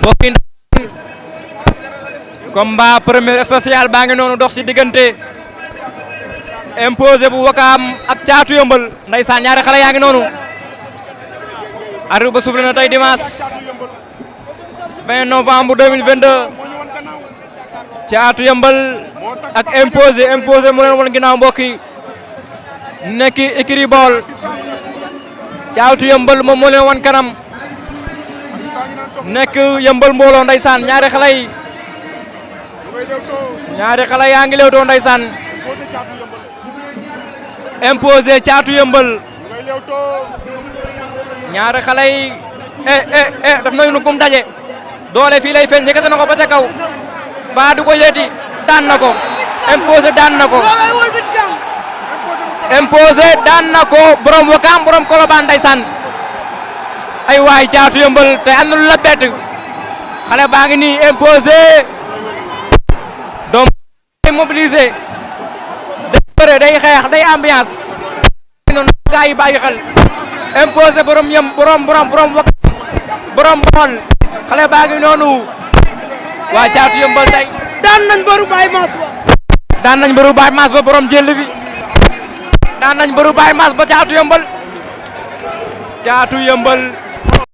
mbokk yi combat premier spécial baa ngi noonu dox si diggante imposé bu Wakaam ak Caatu Yëmbal ndeysaan ñaari xale yaa ngi noonu arbitre ba soufflé na tey dimanche 20 novembre 2022 Caatu Yëmbal ak imposé mu leen woon ginnaaw mbokk yi nekk écurie Bawol Caatu Yëmbal moom moo leen woon kanam nekk Yëmbal mbooloo ndeysaan ñaari xale yaa ngi lewtoo ndeysaan imposé Caatu Yëmbal ñaari xale yi daf nañu kum daje doole fii lay feeñ yëkkati na ko ba ca kaw ba du ko yéeti daan na ko imposé daan na ko imposé daan na ko borom Wakaam borom Colobane ndeysaan ay waay Caatu Yëmbal te am na lu la bett xale baa ngi nii imposé doom day mobilisé day bëre day xeex day ambiance noonu gaa yi bàyyi xel imposé borom Wakaam borom Bawol xale baa ngi noonu waa Caatu Yëmbal tey daan nañ bëru Baye Mass ba daan nañ bëru Baye Mass ba borom jël bi daan nañ bëru Baye Mass ba Caatu Yëmbal